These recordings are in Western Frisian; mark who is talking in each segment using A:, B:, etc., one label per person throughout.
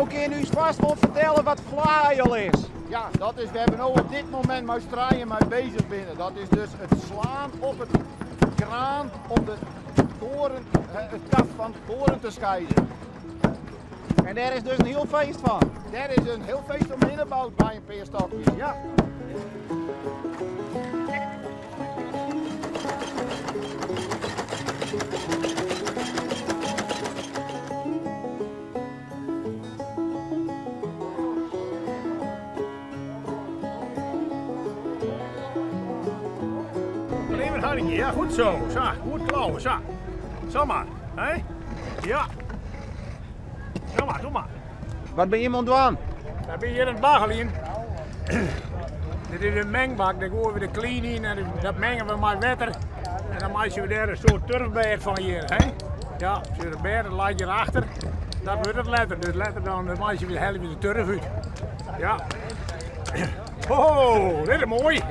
A: Jo kinne ús fêst wol fertelle wat flaaiel is.
B: Ja, dat is wêr't we no op dit momint mei struien mei bezich binne. Dat is dus it slaan op it graan om de koaren, it kaf fan de koaren te skieden.
A: En dêr is dus in hiel feest fan.
B: Dêr is in hiel feest omhinne boud by in pear stokjes, ja.
C: Even Harry, ja goed zo. Zo, goed klauwen, zo. Zo maar, hè? Ja. Zo maar, doe maar.
A: Wat binne jim oan it dwaan?
C: Wy binne hjir oan it baggeljen. Dit is in mengbak, dêr goaie we de klien yn en dat mengen we mei wetter. En dan meitsje we dêr in soart turfbêd fan hjir. Hè? Ja, de bêd dat leit hjir achter. Dat wurdt it letter. Dus letter dan meitsje we, helje we de turf út. Ja. Ho, dit is moai.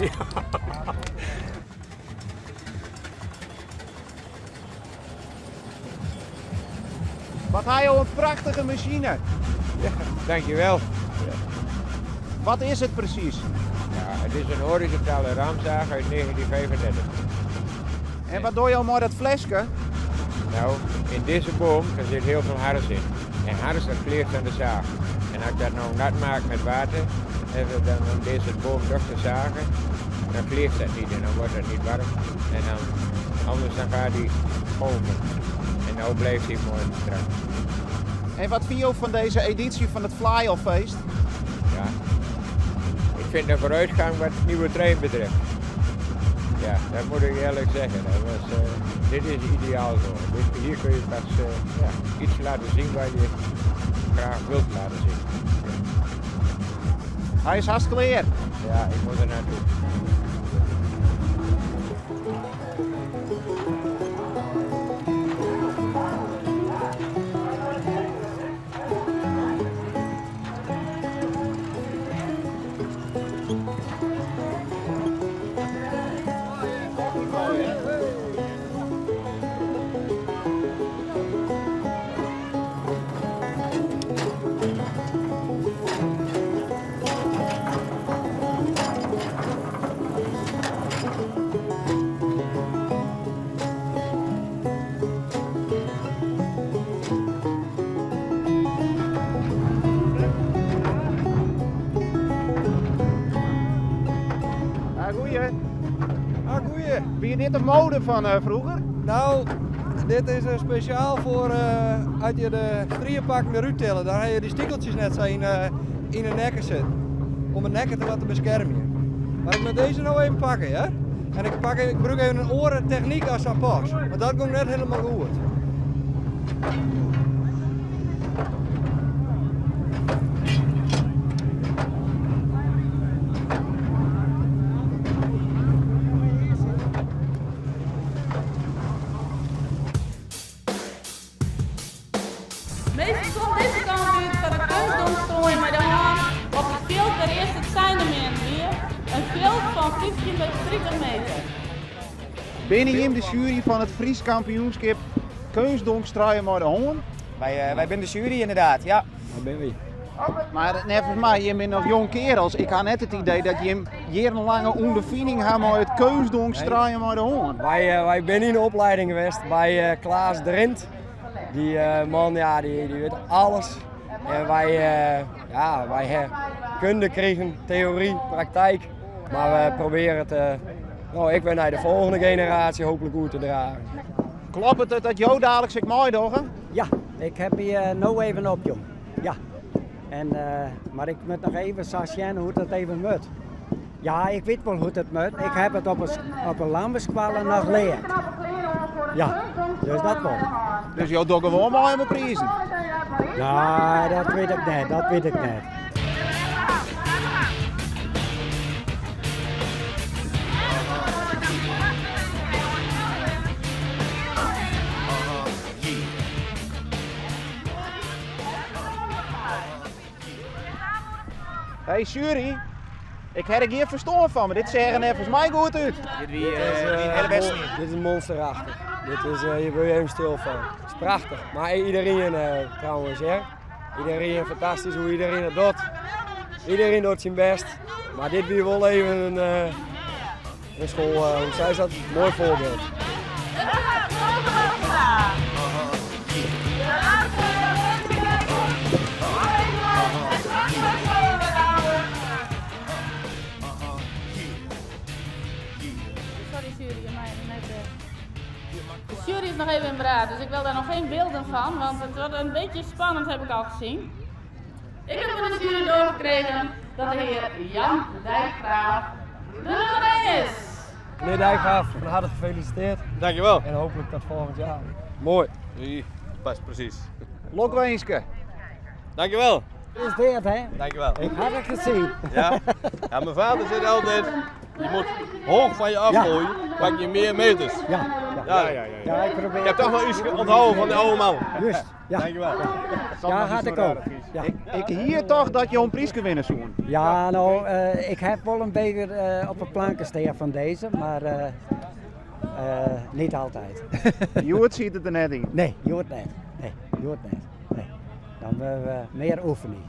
A: Wat ha jo in prachtige masine.
D: Ja, dankjewel.
A: Wat is it presys?
D: Ja, it is in horizontale ramzaag uit 1935.
A: En wat dogge jo mei dat fleske?
D: Nou, yn dizze boom daar sit hiel folle hars yn. En hars dat kleeft oan de saach. En as ik dat no nat maak mei wetter, dan om dizze boom troch te zagen, dan kleeft dat net en dan wurdt dat net waarm. En dan, anders dan giet dy golven. En no bliuwt hy moai strak.
A: En wat fine jo fan dizze edysje fan it Flaaielfeest?
D: Ja, ik vind een vooruitgang wat nieuwe trein betreft. Ja, dat moet ik eerlijk zeggen. Dat was, uh, dit is ideaal zo. Dit, hier kun je pas uh, ja, iets laten zien wat je graag wilt laten zien.
A: Hy is hast klear.
D: Ja, ik moet er naartoe.
A: Ah, goeie.
E: Ah, goeie.
A: Wie dit de mode fan uh, froeger?
E: Nou, dit is uh, spesjaal foar uh, as je de striepakken derút tille. Dan ha je dy stikeltsjes net sa yn, yn de nekke sitten. Om de nekke te wat te beskermjen. Mar ik moat dizze no even pakke, ja? En ik, pak, ik brûk even in oare technyk as sapas. Want dat gie net hielendal goed.
F: Minsken komme dizze kant út foar in keunstdongstrooien mei de hân op it fjild wêr earst it seinemeanen wie, in fjild fan 15 by 30 meter.
A: Binne jim de sjuery fan it Frysk kampioenskip keunstdongstruien mei de hân?
G: Wy, uh, wy binne de sjuery ynderdaad, ja.
E: Dat binne wy.
A: Mar neffens my, jim binne noch jong kearels. Ik ha net it idee dat jim jierrenlange ûnderfining ha mei it keunstdongstruien mei de hân.
E: Wy, uh, wy binne yn de oplieding west by uh, Klaas Drint. Dy uh, man, ja, dy, dy wit alles. En wy, ja, wy ha kunde krigen, teory, praktyk. Mar we probearje it, no, ek wer nei de folgjende generaasje hooplik oer te dragen.
A: Kloppet it dat jo daliks ek meidogge?
H: Ja, ik ha my no even opjûn. Ja. En, uh, mar ik moat noch even sa sjen hoe't dat even moat. Ja, ik wit wol hoe't it moat. Ik ha it op 'e, op 'e lânbouskoalle noch leard. Ja, dus dat wol.
A: Dus jo dogge gewoan mei om 'e prizen?
H: Ja, dat wit ik net, dat wit ik net.
A: Hey sjuery, ik ha der gjin ferstân fan, mar dit seach der neffens my goed út.
G: Dit wie, uh, wie in hiele wedstriid.
E: Dit is monsterachtich. Dit is, uh, hjir wurde je even stil fan. It is prachtich. Mar iderien uh, trouwens, hè. Iedereen fantastysk hoe iedereen it docht. Iedereen docht syn bêst. Mar dit wie wol even in, uh, in school, uh, hoe sei dat? Moai foarbyld.
F: Sorry jury, je mij net... De jury is nog even in beraad, dus ik wil daar nog geen beelden van, want het wordt een beetje spannend, heb ik al gezien. Ik heb van de jury doorgekregen dat de heer Jan Dijkgraaf de nummer 1 is.
E: Meneer Dijkgraaf, van harte gefeliciteerd.
I: Dankjewel.
E: En hopelijk tot volgend jaar.
I: Mooi. Past precies.
A: Lokwinske.
I: Dankjewel.
H: Is dit, hè?
I: Dankjewel.
H: Ik had het gezien.
I: Ja. ja, mijn vader zei altijd, je moet hoog van je afgooien, pak je meer meters.
H: Ja,
I: ja. Ja,
H: ja. ik probeer.
I: Ik heb toch wel iets onthouden van de oude man.
H: Juist. Ja.
I: Dankjewel.
H: Ja, had ik ook. Ja.
A: Ik, ik hier toch dat je een prijs winnen zoen.
H: Ja, nou, uh, ik heb wel een beker uh, op de planken staan van deze, maar uh, niet altijd.
A: Joert ziet het er net in.
H: Nee, Joert net. Nee, Joert net. Nee. Dan we meer oefening.